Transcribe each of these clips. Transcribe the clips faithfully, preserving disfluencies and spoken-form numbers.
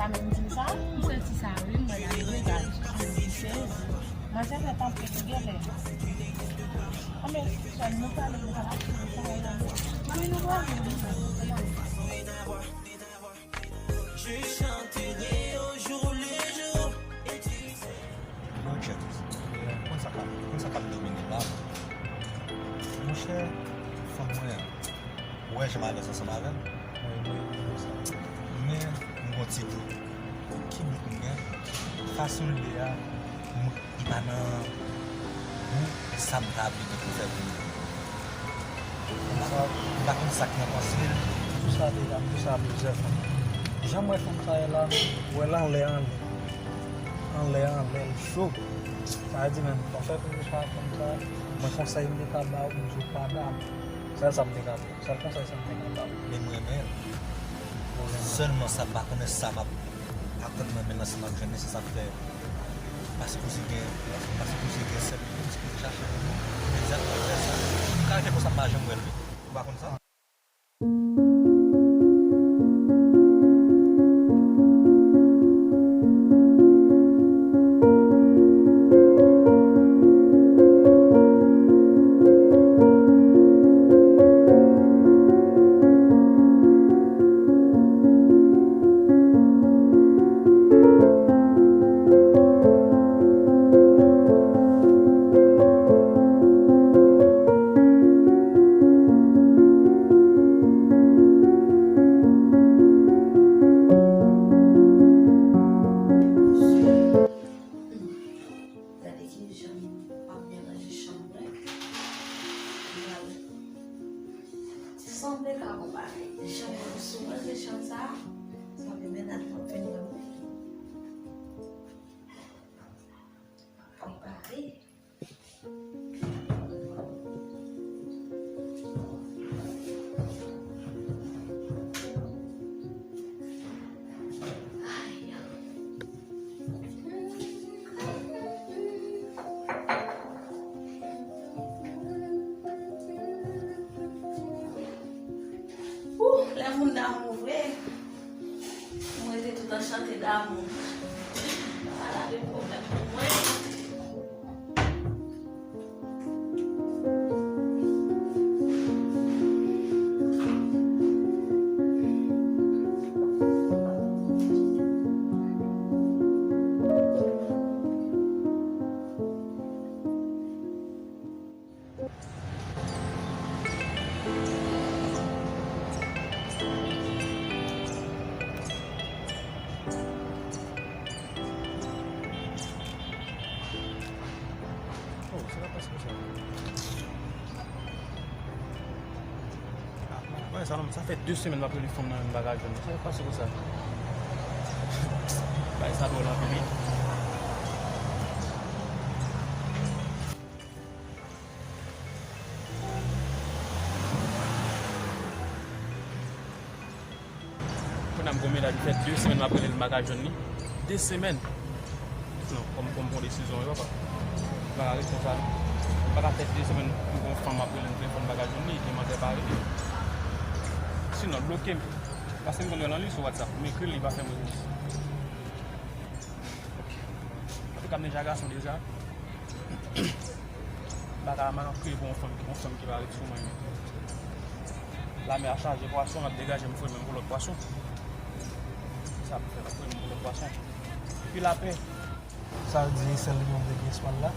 Sa menm di sa, m santi sa wi, m wè nan degaj. M sezi. Manzè fè tanpri tou genlè. Anben, sèl nou pale, nou pa la fini travay la. Wi, nou pral vin, wi. Yo, Jack, konn sa k ap, konn sa k ap domine la. Monchè, fanm mwen an, ou wè jan m alèz ansanm avè l? Wi, wi, wi, sa. Men, m gon ti dout. Ki dout m gen? Fason l ye a, m, li pa nan gou sa m ta vle gen pou fè pou li. M pa, m pa konn sa k nan panse l. Pou sa deja, m pou sa plizyè fwa. Jan m wè fanm sa ye la, m wè l anlè, anlè. Anlè, anlè, l cho. Sa vle di, menm, w ap fè plis fwa fanm sa, mwen konsèy m te ka ba w, m di w pa ba l. Sèl sa m te ka di w. Sèl konsèy sa m te ka ba w. Men m renmen l. Ou renmen l. Sèlman sa m pa konnen sa m ap atann nan men l ansanm ak jèn li, se sa k fè m pa sipoze gen, m pa sipoze gen sèl moun, m sipoze chache yon moun. Men egzakteman fè sa. M ka rete konsa, m pa janm wè l wi. Ou pa konn sa? Gade ki jan m ap melanje chanm mwen. Li pral sanble ka konpare. Jan mwen sou ranje chanm sa, sa vle mennaj mwen ap vin nan mwen. Prepare. Ooh, lè moun damou vre, mwen rete tout anchante damou. Pa la de pwoblèm pou mwen. Oh, sa ka pase konsa. Ah, bagay sa, non, sa fè de semèn m ap rele fanm nan, m pa ka jwenn. Sa ka pase konsa. Bagay sa dwòl anpil, wi. Kounye a m gon medam, li fè de semèn m ap rele l, m pa ka jwenn li. De semèn. Non, kòm, kòm pran desizyon, yo, papa. M pa ka ret konsa, non. M pa ka fè de semèn m gon fanm m ap rele l telefòn, m pa ka jwenn li, gen mantè pa rele. Sinon, bloke m. Paske m konn rele li sou WhatsApp. M ekri l, li pa fè m repons. Antouka, m deja gason deja. Baka a mal ankre pou yon fanm, pou yon fanm ki pa ret sou mwen. Lamè a chaje pwason, m ap degaje m fouye men m pou lòt pwason. Sa pou fè, m ap fouye men m pou lòt pwason. Epi lapè. Sa l di, sèl li menm te gen espas la.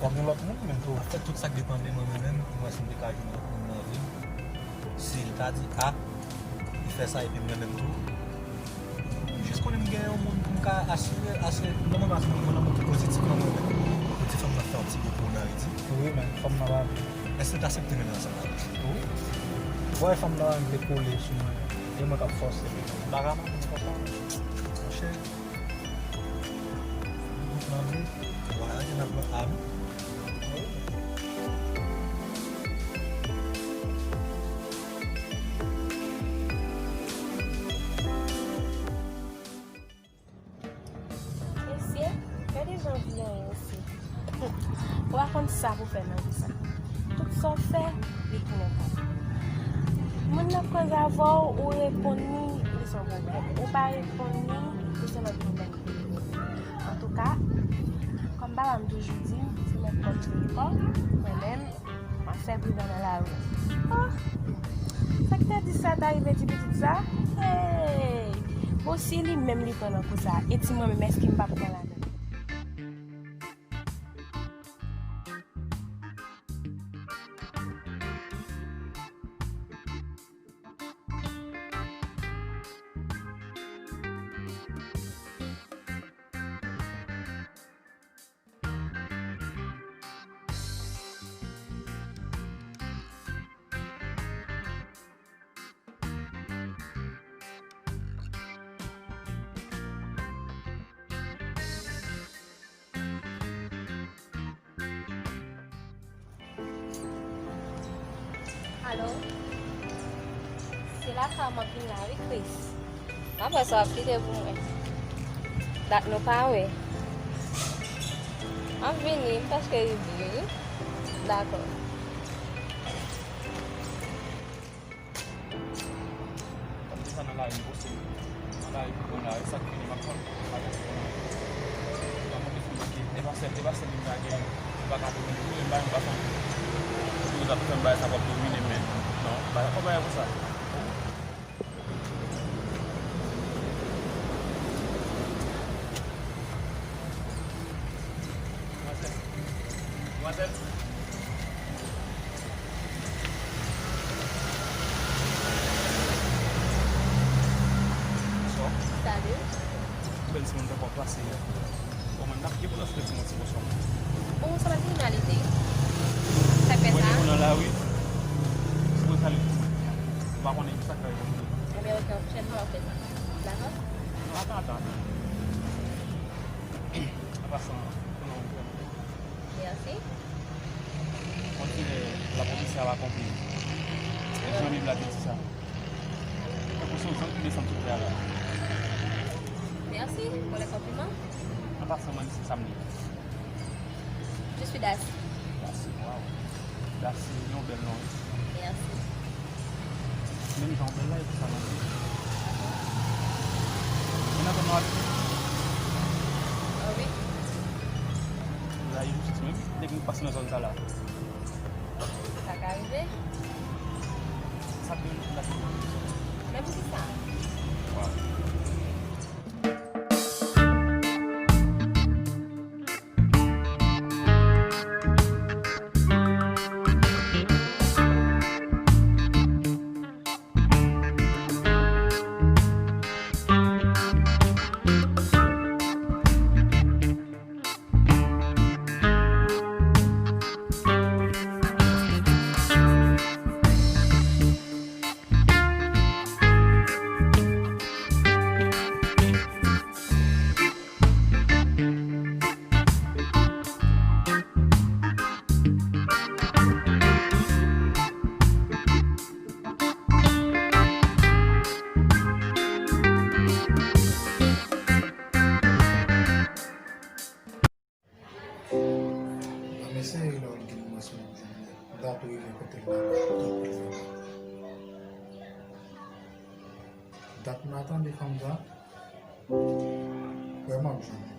W ap gen lòt moun menm tou. An fèt, tout sa k depann de mwen, mwen menm, pou mwen si m te ka jwenn lòt moun nan vi m. Si l ta di A, li fè sa epi mwen menm tou. M jis konnen m gen yon moun pou m ka asire, asire, lè mwen pa di moun, mwen nan moun ki pozitif nan mwen menm. Pou ti fanm nan fè yon ti bout pou n Ayiti. Wi, men fanm nan pa vle. Èske l t aksepte mennen ansanm avè l? Wi. Vwè fanm nan pa vle kole sou mwen. E mwen k ap fòse li. Baka m konsa. Monchè. Bout nan vle. Vwala, gen nan plan A nou. Mesye, gade jan vi an ye mesye. Ou pa konn sa pou fè nan vi sa. Tout sa w fè, li tounen kont ou. Moun nan ap koze avè w, ou reponn li, li San pwoblèm. Ou pa reponn li, se yon lòt pwoblèm. Antouka, kòm papa m toujou di m, se lòt pòt li vini fò, mwen menm, m ap fè pridan nan lari. Oh! Sa k te di sa ta rive ti pitit sa? Hey! Bon, si li menm li pran nan kou sa, e ti mwen menm, èske m p ap pran ladan? Alo? Se lakay w m ap vin la wi, Chris. M ap wè sa w ap kite pou mwen. Dat nou pa wè. M ap vini, m prèske rive wi. Dakò. Kòm se sa nan lari, m poste nan lari pou pran lari, sa k fini, m ap pran. M ap pran. M ap pran, e pa sèl, e pa sèl li m lage, m pa ka domine, m pa, m pa fè. Pou yo t ap fè m bagay sa, w ap domine, men non, bagay, fò bagay konsa. Manzè. Manzè. Bonswa. Salut. Bèl timoun, tankou w ap pase. Bon, mwen, n ap gen pou lòt frè timoun ti bonswa. Bon, sa pa gen malite. Sa k fè sa? Mwen, depi w nan lari, ou sipoze salye timoun. Ou pa konnen ki sa k fè yo. Ebyen, ok, yon pwochèn fwa, w ap fè sa. Dakò? Non, atann, atann, atann. An pasan, pou nou vrèman. Mèsi. On dirait la promesse a accompli. Jan Bib la te di sa. Tankou se yon zanj ki desann sou tè a la. Merci pour les compliments. An pasan, mwen, se sa m ye. Je suis Dassy. Dassy, waw. Dassy, yon bèl non, wi. Mèsi. Menm jan w bèl la, epi sa non. Mwen nan zòn nan w abite? Ah wi. La, e jis menm, depi m pase nan zòn sa la. Sa ka rive. Sa k gen la ki. Men poukisa? Waw. Mesye, lè w gen mwen sou, dat ou rive kote m la, dat ou rive. Dat m ap tande fanm sa, vrèman m jwenn li.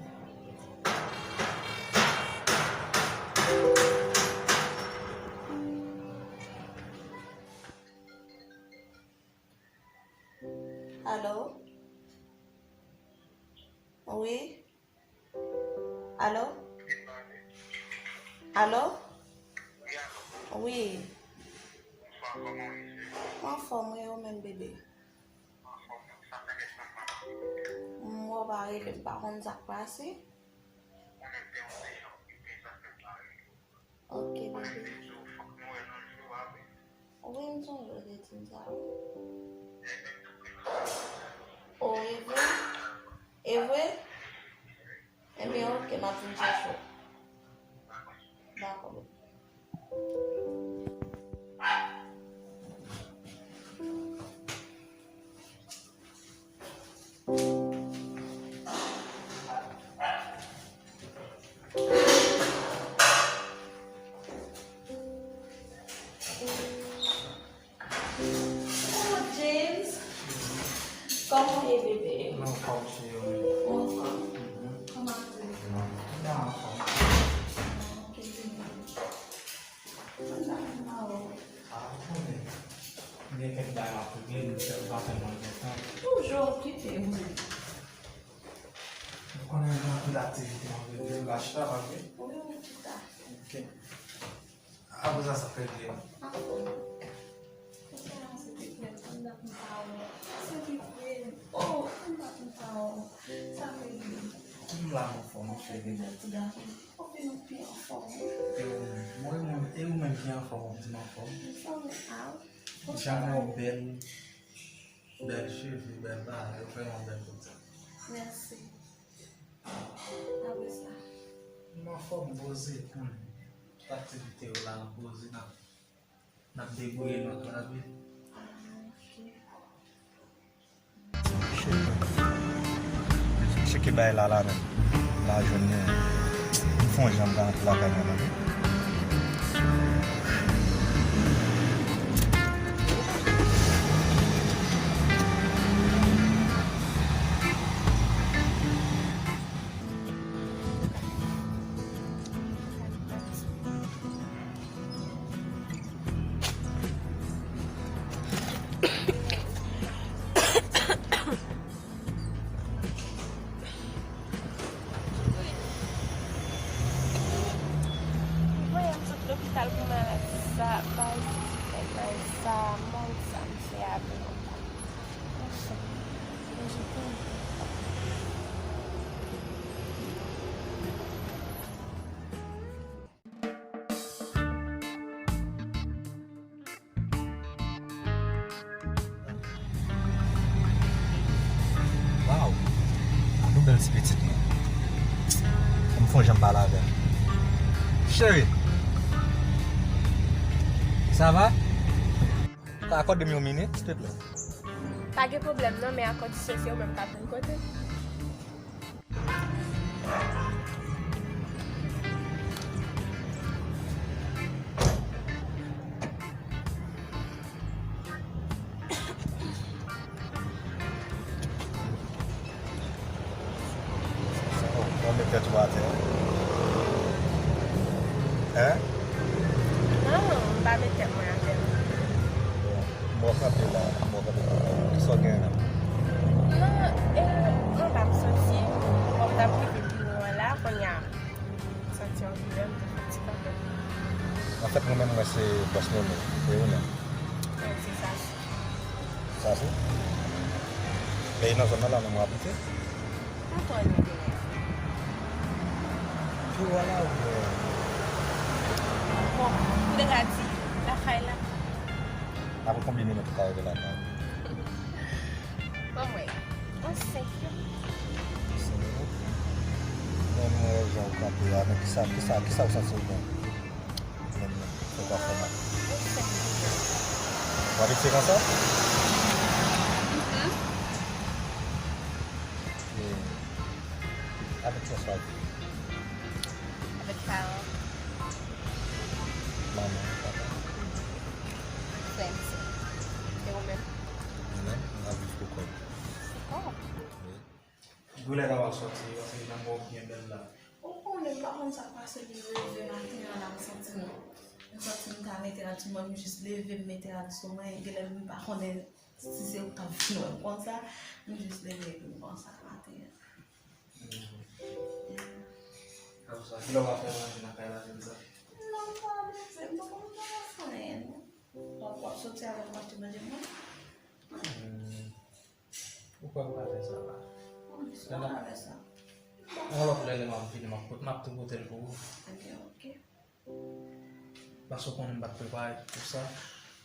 Alo? Wi? Alo? Alo? Wi. Mwen anfòm, wi, ou menm, bebe? M wè w pa rele m, m pa konn sa k pase. Ok, bebe. Wi, m sonje w te di m sa, wi. O, e vre? E vre? Ebyen, ok, m ap vin chèche w. Dakò, bebe. Oh, James, kòm Gen kèk bagay m ap regle, m fè, m pa tèlman gen tan. Toujou okipe, wi. Ou konnen gen anpil aktivite m ap regle, m pa chita, pa vre? Wi, wi, chita. Ok. Apre sa, sa fè byen. Anfòm. Kounye a se te byen, anndan m pa wè. Se ki byen. Oh, anndan m pa wè. Sa fè byen. M la anfòm, m fè byen. Ou vin pi anfòm. E ou menm? Mwen, mwen, e ou menm ki anfòm, ou di m anfòm? Anfòm, a. Jan w bèl, bèl cheve, bèl bagay, ou vrèman bèl tout sa. Mèsi. Apre sa? M anfòm, poze, konnen. Tout aktivite yo la, nou poze, n ap, n ap debouye nou ak lavi. Ah, ok. Shit, man. Tcheke bay la, la menm. La jwenn mwen. M fè yon jan m ka rantre lakay mwen, tande. Voye m sot lopital pou maladi sa, bay sisi, bay sa, mòd sa m fè a, mwen pa. Mwen pa. Mwen jete m. Waw! Gade yon bèl ti pitit, non. Fò m fè yon jan m pale avè l. Cheri! Sa va? Ka akòde m yon minit, silteplè? Pa gen pwoblèm, non, men a kondisyon se ou menm k ap vin kote m. Ou met tèt ou atè. Hein? Non, m pa met tèt mwen atè, non. Bon, m wè w kanpe la, m wè w kanpe pou kont ou. Kisa w genyen la? Non, e, anba m soti, bon, m t ap rive biwo an la, kounye a, m santi yon doulè, m te fè ti kanpe. Anfèt, mwen menm, mwen se bòs Nono, e ou menm? Mwen se Sassou. Sassou? Men e nan zòn nan la menm w abite? Antoine, m te rete. Pi w a la ou byen? Bon, m te ka di lakay la. Apre konbyen minit ou ka rive lakay? Ban m wè. Yon senk yo. Senk minit? Men mwen wè jan ou kanpe a, men kisa, kisa, kisa ou santi w byen? Menm, menm, fòk w ap fè mal. Yon senk yo. W abitye konsa? Mhm. E avèk kiyès w ap viv? Avèk paran. Manman, papa? Frè m, sè m. E ou menm? Mwen menm, m ap viv pou kò m. Pou kò w? Wi. Doulè ta pral sòti, paske nan bò w byen bèl la. Ou konnen, m pa konn sa k pase m leve maten an la, m santi m, m santi m ta mete nan ti mòn, m jis leve, m mete nan somèy, genlè m pa konnen si se ou k t ap vin wè m konsa, m jis leve epi m konsa maten an. Apre sa, kilè w va fè manje nan kay la, Jennifer? Non, m pa bezwen, m poko menm fè anyen, non. W ap, w ap soti avè m achte manje pou mwen? Hmm. Ou kwè m ka fè sa la? Wi, si w ka fè sa. Yon lòt lè, lè m ap vini, m ap pot-, m ap tou pote l pou ou. Ebyen, ok. Paske w konnen m pa t prepare pou sa.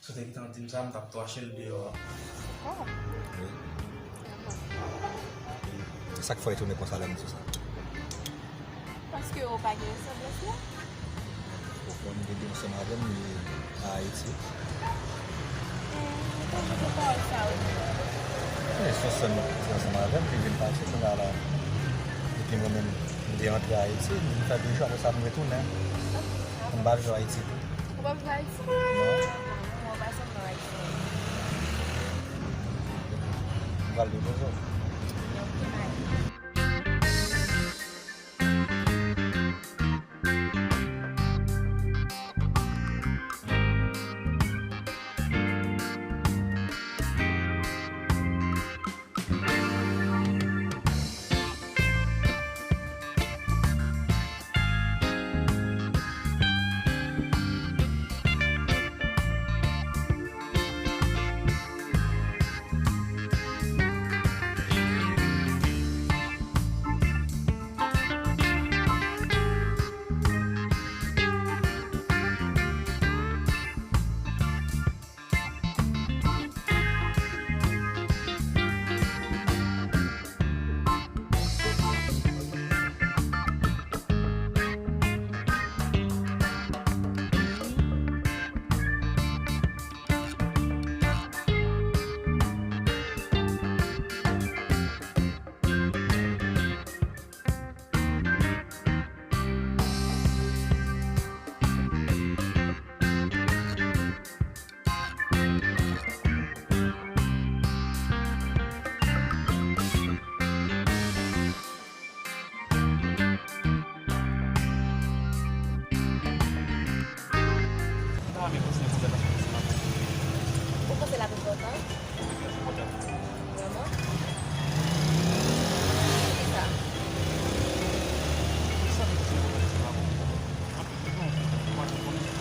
Si w te gentan di m sa, m t ap tou achte l deyò a. Oh. Wi. Sa k fè w etone konsa lè m di w sa? Paske ou pa gen resanblans la. Ou konn bebe ansanm avè m, li a Ayiti. Hmm, m konn tande pawòl sa yo. E, se yon sè m ki ansanm avè m, li vin pati kounye a la. Epi mwen menm, m te antre Ayiti, m vin fè de jou, apre sa m retounen. M pa viv Ayiti tou. Ou pa viv Ayiti? Non. Ou pa sanble Ayisyen. M pral vin toujou. Ok, bye. Ou panse l ap enpòtan? Vrèman? Poukisa?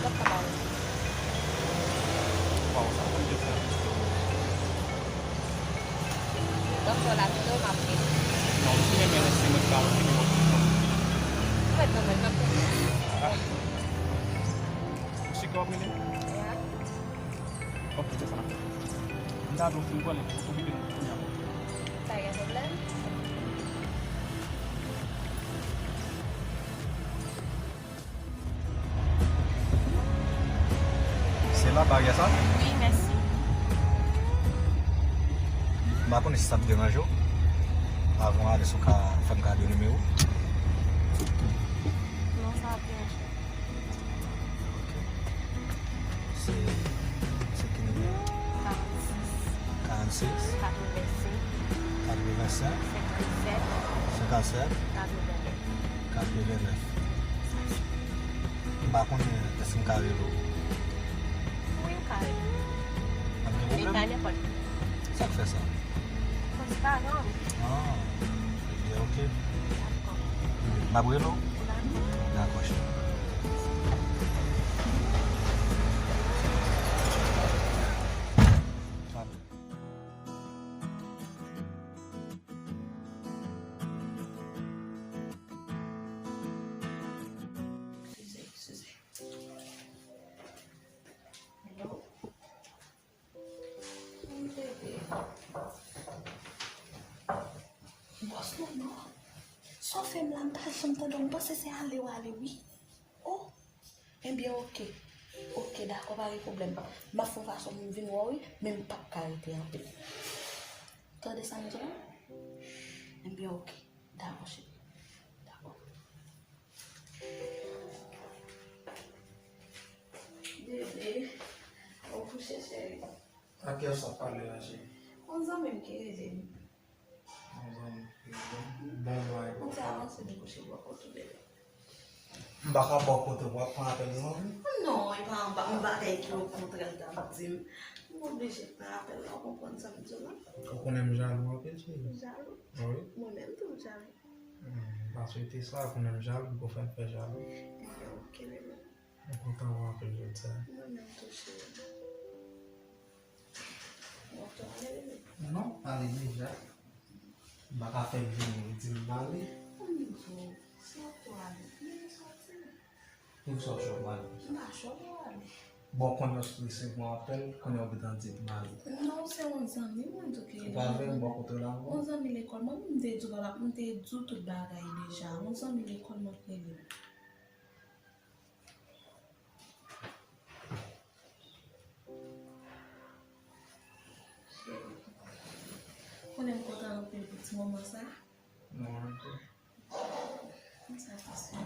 L ap ka ba ou. Donk, fò l ap vini, m ap vini. Non, si renmen, si mwen ka, mwen vini. Mwen, non, mwen, n ap vini. Sik w ap rele m? Ya. Ok, se sa n ap fè. M ta di w fin pran lè pou okipe nou kounye a. Pa gen pwoblèm. Se la baryè sa? Wi, mèsi. M pa konnen si sa ap deranje w. Avan w ale, si w ka fè m kado nimewo w. Non, sa ap deranje. Ok. Se, se ki nimewo? Karannsis. Karannsis. Katrevensenk. Katrevensenk. Senkannsèt. Senkannsèt. Katrevenèf. Katrevenèf. M pa konnen èske m ka rele w. Wi, w ka rele m. Ap gen pwoblèm? E pa nenpòt ki. Sa k fè sa? Transparan. Ah, ebyen, ok. Dakò. M ap rele w? Dakò. Dakò, cheri. Eskize, eskize. Hello? Bòs Nono, sa w fè m la, m pa janm tande w, m panse se ale w ale, wi. Oh, ebyen, ok. Ok, dakò, pa gen pwoblèm. M ap fè yon fason pou m vin wè w, wi, men m p ap ka rete anpil. Tande sa m di w la? Ebyen, ok. Dakò, cheri. Dakò. Bebe, ou kouche, cheri? Ak kiyès w ap pale la, cheri? Yon zanmi m ki rele m. Yon zanmi ki rele m? Bon, bon, bon. Ou te avanse nou kouche bò kote w, bebe. M pa ka bò kote w ap pran apèl zanmi? Non, e pa yon ba-, yon bagay ki okontrè l t ap di m. M oblije pran apèl la, ou konprann sa m di w la? Ou konnen m jalou anpil, cheri. Jalou? Wi. Mwen menm tou m jalou. Hmm, m pa swete sa, konnen m jalou, pou fè m fè jalou. Ebyen, ok, bebe. M kontan wè w anpil jodi a. Mwen menm tou, cheri. Bon, w ap tou ale, bebe? Non, ale deja. M pa ka fè l vini, li di m m ale. Ann di w, si w ap tou ale, men m soti. Poukisa w chòk m ale? M pa chòk ou ale. Bon, kounye a w resevwa apèl, kounye a w gentan di m ale. Non, se yon zanmi mwen tou ki rele m. Ou pa vle m bò kote w la ankò? Yon zanmi lekòl mwen, m te di w, m te di w tout bagay deja. Yon zanmi lekòl mwen ki rele m. Cheri, konnen m kontan anpil pou ti moman sa. Mwen menm tou. M satisfè.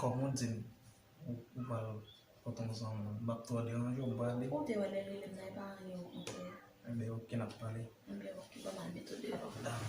Kòm ou di m, ou, ou pral pote yon zanmi, m p ap twò deranje w, m prale. Ou te wè lè l rele m nan, e pa anyen okontrè. Enben, ok, n ap pale. Enben, ok, ban m al mete w deyò. Dakò.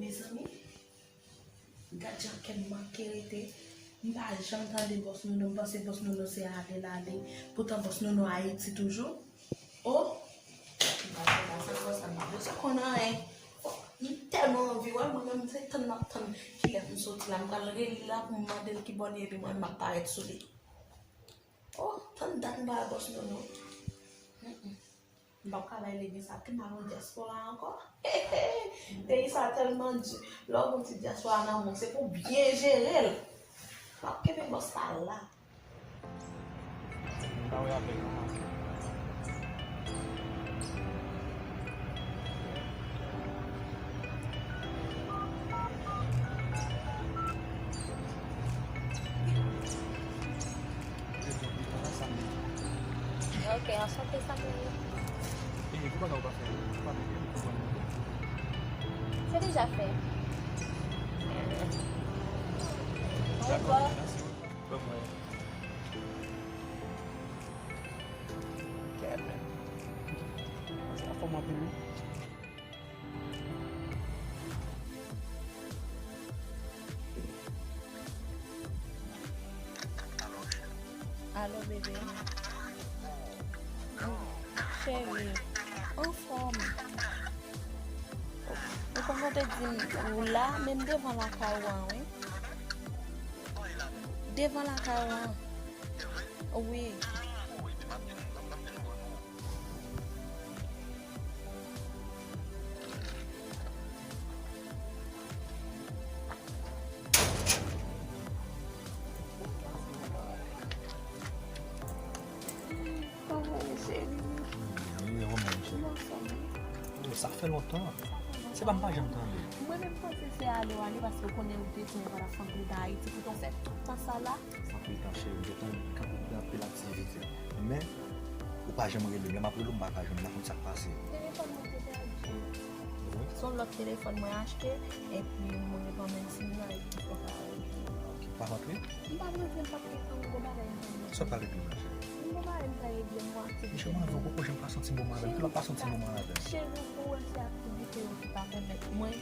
Mezanmi, gad jan kè m manke rete. M pa janm tande bòs Nono, m panse bòs Nono se ale l ale. Poutan bòs Nono Ayiti toujou. O! M pa konn sa, sa, sa, m pa bezwen konn anyen. O, m tèlman anvi wè l, mwen menm se tann m ap tann kilè pou m soti la. M pral rele l la pou m mande l kibò li ye, epi mwen menm m ap parèt sou li. O, tann dat m pa wè bòs Nono. Mm, mm. M p ap ka bay legen sa tou, m al nan dyaspora ankò. Peyi sa tèlman di. Lè w gen ti dyaspora nan men w, se pou w byen jere l. M ap kenbe bòs sa la. M pa wè apèl non. Ok, anchante, Samuel. E, pou bagay ou pa fè, ou pa mete m pou mwen. Se deja fè. Dakò, mèsi. Ban mwen. Kèt, men. Sa fò m anpil, wi. Alo, bebe. Cheri, anfòm. Ou konn ou te di m ou la, men m devan lakay ou an, wi. Devan lakay ou an. Wi. Kòman w ye, cheri? Mwen byen, wi, e ou menm, cheri? Mwen anfòm, wi. Oh, sa fè lontan. Se pa m pa janm tande. Mwen menm panse se ale w ale, paske w konnen ou te di w pa t ap fè anpil tan Ayiti, poutan w fè tout tan sa la. Anpil tan, cheri, m te tande kanpe gen anpil aktivite. Men, ou pa janm rele m. Lè m ap rele w, m pa ka jwenn ou, m pa konn sa k pase. Telefòn mwen te pèdi. Wi. Se yon lòt telefòn mwen achte, epi mwen reponn menm si m nan, epi fòk a rele. Ok, ou pa rantre? M p ap rantre, m p ap rantre, m gon bagay m ta regle. Sa w pral regle la, cheri? M gon bagay m ta regle, m gon aktivite. Cheri, m anvi w, poko janm pa santi bon moman avè m. Ki lè w pa santi bon moman avè m? Cheri, ou wè se aktivite yo ki pa pèmèt mwen.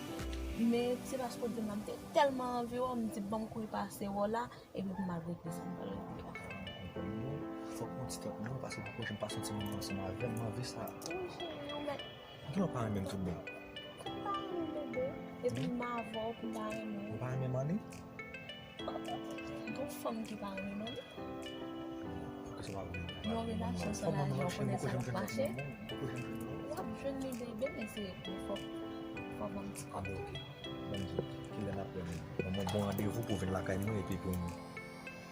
Men, se paske w di m la, m te tèlman anvi wè w, m di, ban m kouri pase wè w la, epi pou m al regle sa m pral regle a. Fòk mwen ti tèt mwen, paske poko janm pa santi moman ansanm avè m, m anvi sa. Wi, cheri, ou mèt. Ki lè w pa renmen m tout bon? M pa renmen bebe, epi m avè w pou m pa renmen w. Ou pa renmen Manny? Gon fanm ki pa renmen Manny? Fòk se pa vre. Yon relasyon san lage w konnen sa p ap mache. W ap jwenn li bebe, men se fòk, fòk ban m ti kòb. Ah, ben, ok. Ban m di w, kilè n ap wè menm? Ban m yon bon randevou pou w vin lakay mwen epi pou m,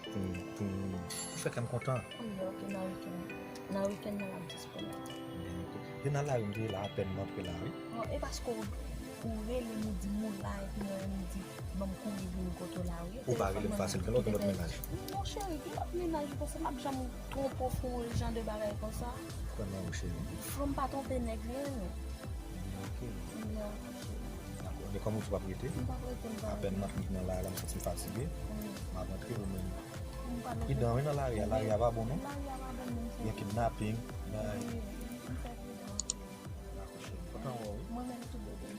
pou m, pou m, pou fè kè m kontan. Anben, ok, nan wikenn. Nan wikenn nan l ap disponib. Anben, ok. E nan lari m te ye la, apèn m antre la, wi. Bon, e paske w, ou rele m, ou di m ou la, epi mwen menm m di, ban m kouri vini kote w la, wi. Ou pa rele m fasil, gen lòt, gen lòt mennaj. Non, cheri, gen lòt mennaj, ou panse m ap janm twonpe w fè yon jan de bagay konsa? Kwè nan ou, cheri. Fanm pa twonpe nèg li renmen. Ok. Dakò. Men kòman ou di w p ap rete? M p ap rete, m p ap rete. Apèn m ap nan lari la, m santi m fatige. M ap rantre, ou menm. Pridan, wi, nan lari a. Lari a pa bon, non. Lari a pa bon, non, cheri. Gen kidnaping, bagay. Wi, m fè pridan. Dakò, cheri. Kontan wè w, wi. Mwen menm tou, bebe.